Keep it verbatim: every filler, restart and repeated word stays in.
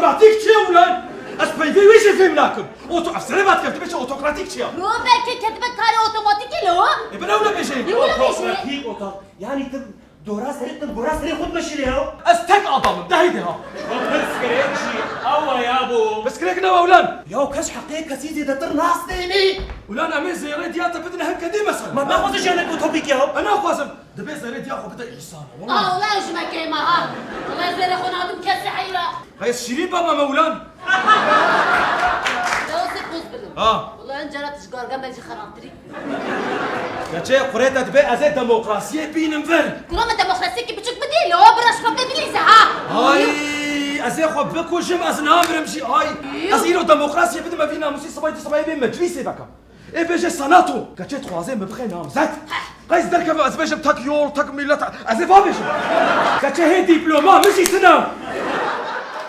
Otokratîk çi ye ulan? Ez peyvê wê jî fêm nakim. Oto, ev serê vedikevt, dibê çi otokratîk çi ye? Yo, belkî ketibe karê otomatîkê lo. E, bin ew nebêje. Yo, nebêje. Otokratîk, oto-, yanî tu dora serê, tu gora serê xwe dimeşînî ya. Ez tek adamim, dehê de ha. Pirsgirêk jî ew e ya bo. Pirsgirêk ne ulan. Ya kes heqê kesî zêdetir nastênî. Ulan em ê zêrê diya te bidin hem kedî mesela. Ma naxwazin jiyanek utopîk ya. E, naxwazim. Dibê zêrê diya xwe bide însana. Wala. Ah, wala ew ji me kêm e ha. Wala ez zêrê xwe nadim kesî heyra. Qeys şîrîn baba me ulan. Ya wazê poz bidim. Ha. Wala en cara tu ji gargan ben jî xerabtirî. Keçê qurê te dibê ez ê demokrasiyê bînim vir. Kura min demokrasiyekî biçûk bidî, li wa bira ji xwe bilîze ha. Ay, ez ê xwe bikujim, ez namirim jî. Ay, Yuh. Ez îro demokrasiyê bidim, evî namûsî sibay du sibayê bê meclîsê vekim. Ê bêje senato. Keçê dixwaze min bixe namzet. Qeys derkeve ez bêjim tek yol, tek millet. Ez ê va bêjim. Keçê hê diploma min jî tine.